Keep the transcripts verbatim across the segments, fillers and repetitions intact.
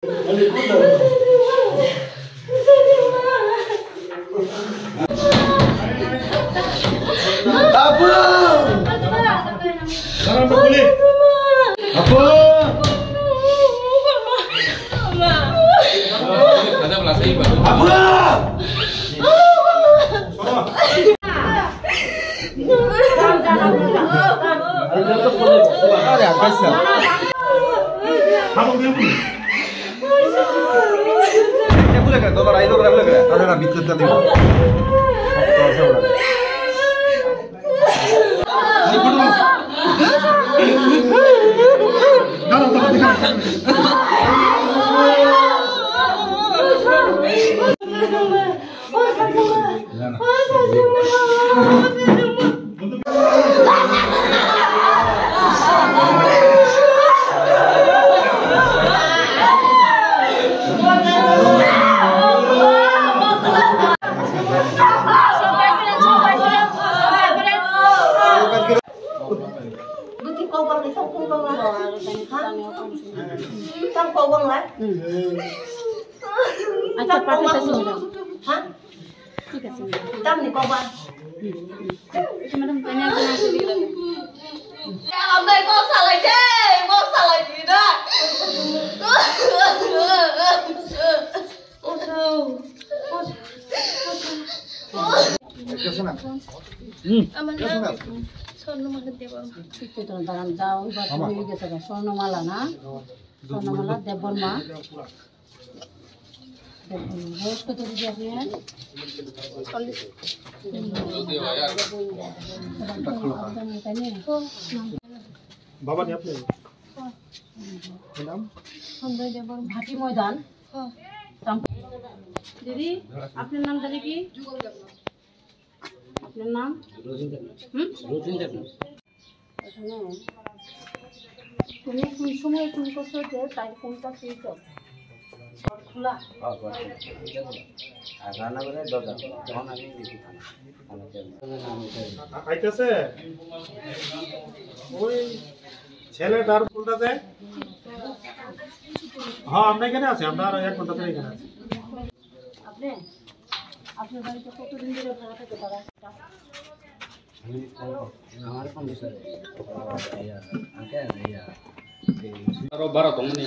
Apa? Apa? Apa? Buti kok bang ni, tang kok bang lai. Ha? Tang kok bang lai. Acha, tang kok bang. Pathai ta sini. Ha? Thik ache, madam. Tamni kok bang. Madam, kanya kanya sini. Ambai kok salai de, kok salai de na. Oso. Oso. Oso. Hmm. Amana. Sorno mana deba. Sorno mala na. Sorno mala Debbarma. Debbarma. বয়স কত দিদি আপনার? চল্লিশ। বাবা নেই আপনি? নাম? সঞ্জয় দেববর্মা। ভাটি ময়দান। হ্যাঁ। দিদি, আপনার নাম জানি কি? আপনার নাম? রোজিন দেবনাথ। হুম? রোজিন দেবনাথ। এখানে তুমি কোন সময় ফোন করছো যে তাই ফোনটা সুইচ অফ? ঘর খোলা? হ্যাঁ, ঘর খোলা। আর রান্নাঘরে দরজা খোলা। তখন আমি দেখি থানা। আইতেছে? ওই ছেলেটার ফোনটা দেয়? হ্যাঁ, আমরা এখানে আছি, আমরা আরো এক ঘন্টা ধরে এখানে আছি। আপনি? আপনার বাড়িতে কতদিন ধরে ভাড়া থাকে তারা? আমি কোন, আমার কোন বিষয়ে? ইয়া, আঙ্কেল, ইয়া, এই Aro bara tongmani.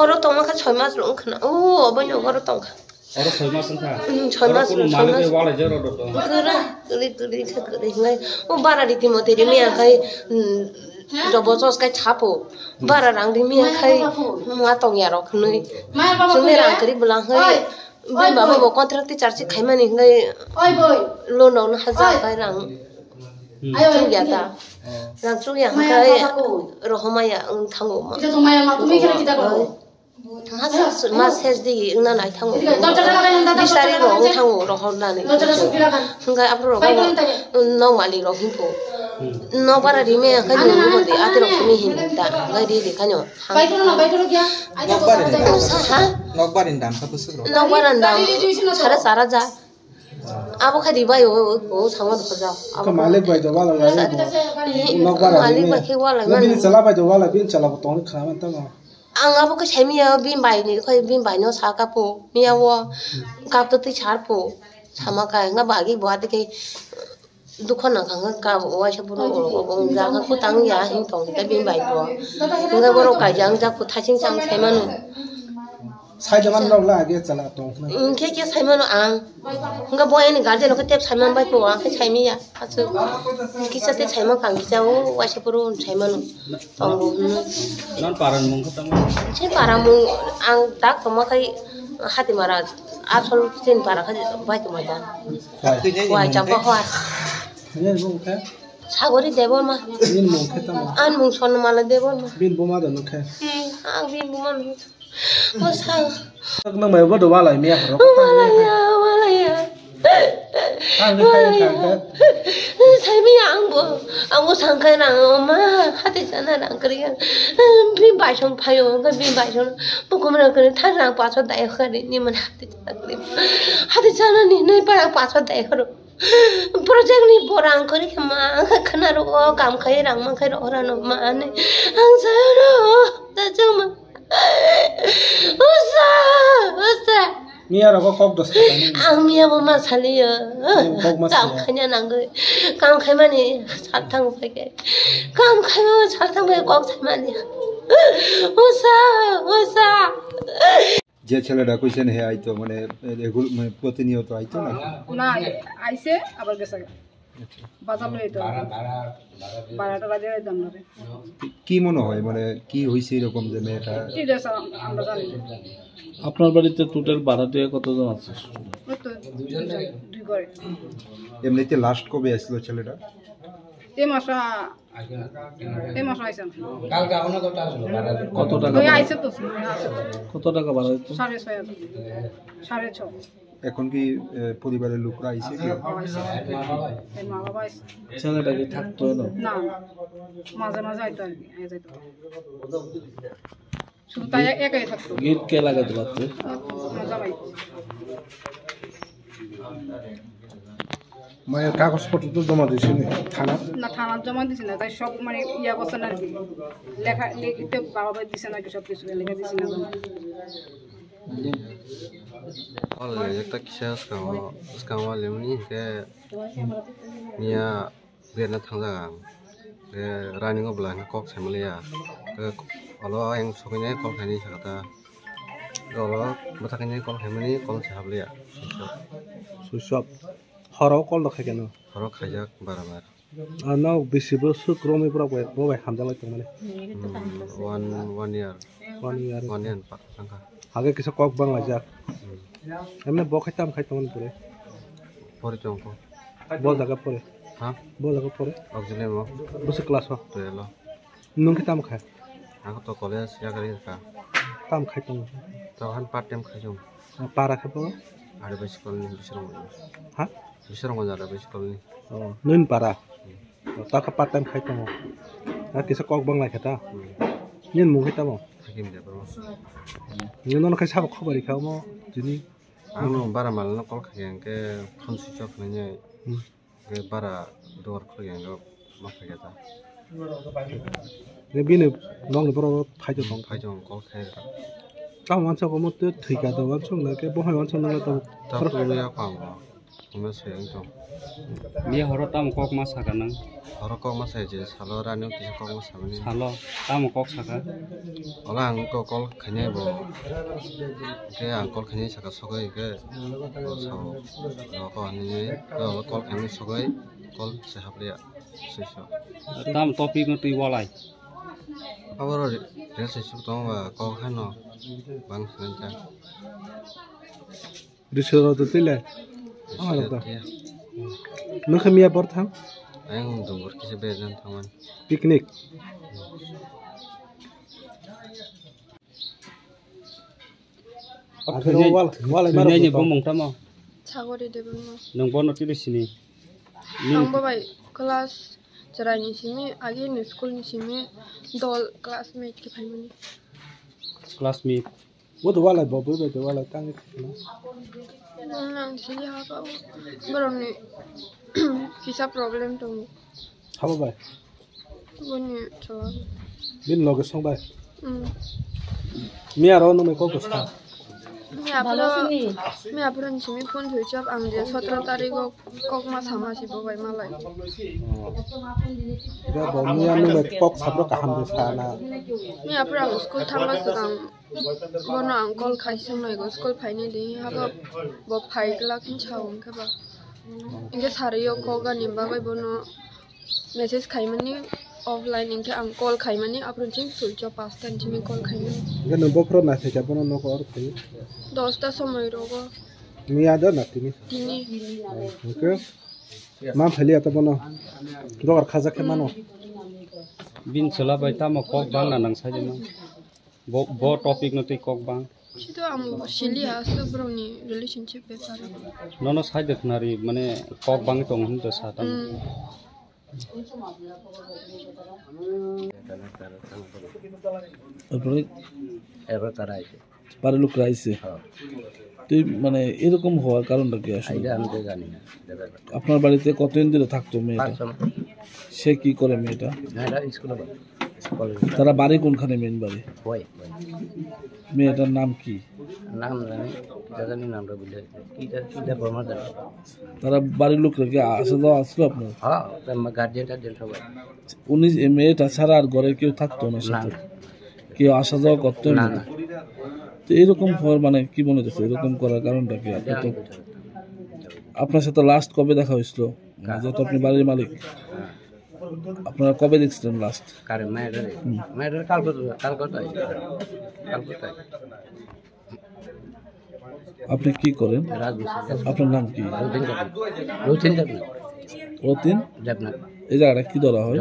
Oro tongma kha soi mas rok wngkha na. O, obo no oro tongkha. Oro soi mas wngkha? Hmm, soi mas, soi mas. Oro kuno malik bai walai jero do tong. Kwrwi, kwrwi, kwrwi kha kwrwi hingai. O bara riti moti rimi akhai, hmm, jobo sos kai chapo. Bara rang rimi akhai, ma tong ya rok hinwi. Chwngni rang kwrwi bwlang hai. Bini baba bo contract teacher se khaimani hingai. Loan rok no haja kai rang. Hmm. Chuk ya ta. Rang chuk ya hingai rohoma ya wng thango ma. Mas, mas ses di wngna nai thango. Bis tarik rok wng thango rohornani. Hingai aphuru rok no malik rok hinpo. No bara rimi hingai nungwi hodi ati rok simi hin ta. Hingai ri ri khaino. Nokbar ni dam kha bwswk rok? Nokbar ni dam sara sara ja. Abo kha ribai o, o, o, sango dukha ja. Abo kha malik bai do wala lai. Nokbar ni malik bai khe wala mani. Bini chala bai do wala, bini chala bo tong kha man tamo. Ang abo khe saimiya, bini bai ni, khe bini bai no sa kapo, miya o, kap to twi sar po, sama ka, nga bagi bo ate khe, Dukha nang kha, ka waisa buru oro, oro, oro, ja kha, kutang ya, hin tong, ta bini bai bo. Hingke borok kaijak, jak kutha sing sang sai manu. Sai jaman rok la age chala tong khna. Hingke khe sai manu ang. Hingke bo ani guardian rok khe tep sai man bai po, ang khe sai miya. Achu kisa te sai man kang kisa o waisa buru sai manu. Tongo hwnwi. Non paran mung khe tamo? Chini para mung ang tak tongma khai Hatimara asol chini para khai bai tongma da. Wai. Wai chapa hwa. Nini mung khe? Sagori Debbarma. Nini mung khe tamo? Ani mung Swarnamala Debbarma. Bini buma do nung khe? Hmm, ang bini buma nung. O sa. Nang mai bo do walai miya horo. Walai ya, walai ya. Ang khe khai kha khe. Saimi ya ang bo, ang bo sangkai rang o ma, hati sana rang kari ya. Bini bai song phayo, bini bai song bukum rang kari, thar rang paso dai kari ni man hati sana kari. Hati sana ni nai para paso dai karo. Project ni bo rang kari ma, ang kha khana ro o kam khai rang ma khai ro ora no ma ne. Ang sa ro, ta chuma. Usa, usa. Miya rogo kok dos kha tani. Ang miya bo ma saliyo. Kok ma saliya. Kam khaina nangwi. Kam khaimani salthang bai khe. Kam khaimani salthang bai kok saimani. Usa, usa. যে ছেলেটা কইছেন হে আইতো মানে রেগুল-, মানে প্রতিনিয়ত আইতো না? না, আইছে আবার গেছে। বাজার লই তো। বারোটা বাজে ওই দাম ধরে। কি মনে হয় মানে কি হইছে এরকম যে মেয়েটা? কি রে স্যার, আমরা জানি না। আপনার বাড়িতে টোটাল ভাড়াটিয়া কতজন আছে? ওই তো দুইজন, দুই ঘরে। এমনিতে লাস্ট কবে আসলো ছেলেটা? এই মাসে, এই মাসে আইছে না। কত টাকা ওই ভাড়া? আইছে তো, আইছে তো। কত টাকা ভাড়া দিত? সাড়ে ছয় হাজার। সাড়ে ছ। এখন কি, এ, পরিবারের লোকরা আইছে কি? ও, আইছে। এই মা বাবা আইছে। ছেলেটা কি থাকতো না? না, না। মাঝে মাঝে আইতো আর কি, আই যাইতো। শুধু তাই একাই থাকতো। গেট কে লাগাইতে পারতো? আমার জামাই। মায়ের কাগজপত্র তো জমা দিছে নি থানা? না, থানাত জমা দিছে না, তাই সব মানে ইয়া করছে না আর কি। লেখা, লিখতে বাবা ভাই দিছে না কি সব কিছু, লেখা দিছে না জমা। Wala, ekta kisa swkango, swkango limni hinkhe miya berna thangjak ang. Hinkhe running o bwla hinkhe kok saimaliya. Hinkhe olo ayang sokwi nai kol khainai sakha ta. Olo bwthaknai kol khaimani kol se habliya. Switch off. Horo kol rok khai keno? Horo khaijak bara bara. Ah, no, bisi bwswk romwi borok bai, bo bai hamjak lai tongmani. Hmm, one, one year. One year. One year pa, tangkha. Hage kisa kok bang laijak. Hmm. Emne bo khai tam khai tongmani pore? Pori tongkho. Bo jaga pore? Ha? Bo jaga pore? Auxiliary mo. Bwswk class o? Twelve o. Nwng khe tamo kha? Ang to college yakari kha. Tamo khai tongo? To han part time khai tongo. O, para khe bo? Ari bai school ni bisrong. Ha? Bisrong jara bai school ni. O, nwng para? Hmm. O, ta kha part time khai tongo. A kisa kok bang lai kha ta? Hmm. Nini mung khe tamo? Hakim de bro. Nini nono khai sabo khobor kha mo tini? Ang no bara mal no call khai ang khe phone switch off nai. Hmm. Hwnkhe bara duar khulukya hwnkhe ma phaikha ta. Hwnkhe bini nokni borok phai tong, phai tong, call khai rwkha. Tamo uansuk omo twi thwikha do uansuk na khe bo hai uansuk nang tamo. Tamo ya kha bo. Omo se wng tong. Miya horo tamo kok ma sakha nang? Horo kok ma sai je salo rani twi kok ma samani. Salo tamo kok sakha? Ola ang kok call khainai bo. Hwnkhe ang call khainai sakha sogwi hwnkhe. Sao, roko hinwi, roko call khaimani sogwi, call se hapliya, swiso. Tam topic no twi walai. Aboro re-, relationship tongba kok hano, bang sengcha. Risoro to tile. Risoro to. Nokha miya por thang? Ayang dungur kisa bejan thangan. Picnic. Akhirno wal-, walai maro thwinaini to. Bumung tamo? Sagori Debbarma. Nwng bono tini sini? Ang bo bai class chwraini simi, agini school ni simi dol classmate khe phaimani. Classmate? Bo to walai bo, bo bai to walai tangwi thangna. Ang sini ha ka bo. Borokni kisa problem tongo. Habo bai? Boni chwla. Bini loge song bai? Mm. Miya ro nung mai kok bwsa? Miya phuru, miya phuru ni simi phone thwi chap ang je sotro tarik o kok ma sama si bo bai malai. Oh. Ga bo miya nung mai kok sabro kaham de sa na. Miya phuru ang school thangma swkang bono ang call khai sung nai go school phaini di habo bo phai glak hin sa hwnkhe ba. Hwnkhe sari o kok ani bagwi bono message khaimani offline, hinkhe ang call khaimani, aphuru chwng switch off, pasta ni simi call khaimani. Hwnkhe nwng bokhorok naisai kha bono nogo oro phaiwi? Dosta somoi rogo. Miya da na tini? Tini. Hwnkhe man phailiya ta bono? Dogar khajak khe mano? Bini chwla bai tamo kok bangna nang sajima? Bo, bo topic no tei kok bang? Sito ang sili ha, aswk borokni relationship bepar. Nono side khwnari, mane kok bangwi tongo hinwi to sa tamo? Mm. তারপরে এগারো তারা আইছে। বাড়ির লোকরা আইছে। হ্যাঁ। তুই মানে এরকম হওয়ার কারণটা কি আসলে? এটা আমি তো জানি না। আপনার বাড়িতে কতদিন ধরে থাকতো মেয়েটা? পাঁচ ছয় মাস। সে কি করে মেয়েটা? মেয়েটা স্কুলে পড়ে। তারা বাড়ি কোনখানে, মেইন বাড়ি? মেয়েটার নাম কি? নাম জানি, কি জানি নামটা ভুলে গেছি। কি জানি, কি জানি বর্মা জানি। তারা বাড়ির লোকরা কি আসা যাওয়া আসলো আপনার? হ্যাঁ, গার্জিয়ান টার্জিয়ান সবাই। উনি, এই মেয়েটা ছাড়া আর ঘরে কেউ থাকতো ওনার সাথে? কেউ আসা যাওয়া করতো না, না। তো এরকম হওয়ার মানে কি মনে হচ্ছে, এরকম করার কারণটা কি? আপনার সাথে লাস্ট কবে দেখা হয়েছিল? যত আপনি বাড়ির মালিক, আপনারা কবে দেখছিলেন লাস্ট? কারে? মেয়েটারে? মেয়েটারে কালকে তো, কালকে তো আইছে। কালকে তো আইছে। আপনি কি করেন? আপনার নাম কি? রতিন দেবনাথ। এই জায়গাটা কি ধরা হয়?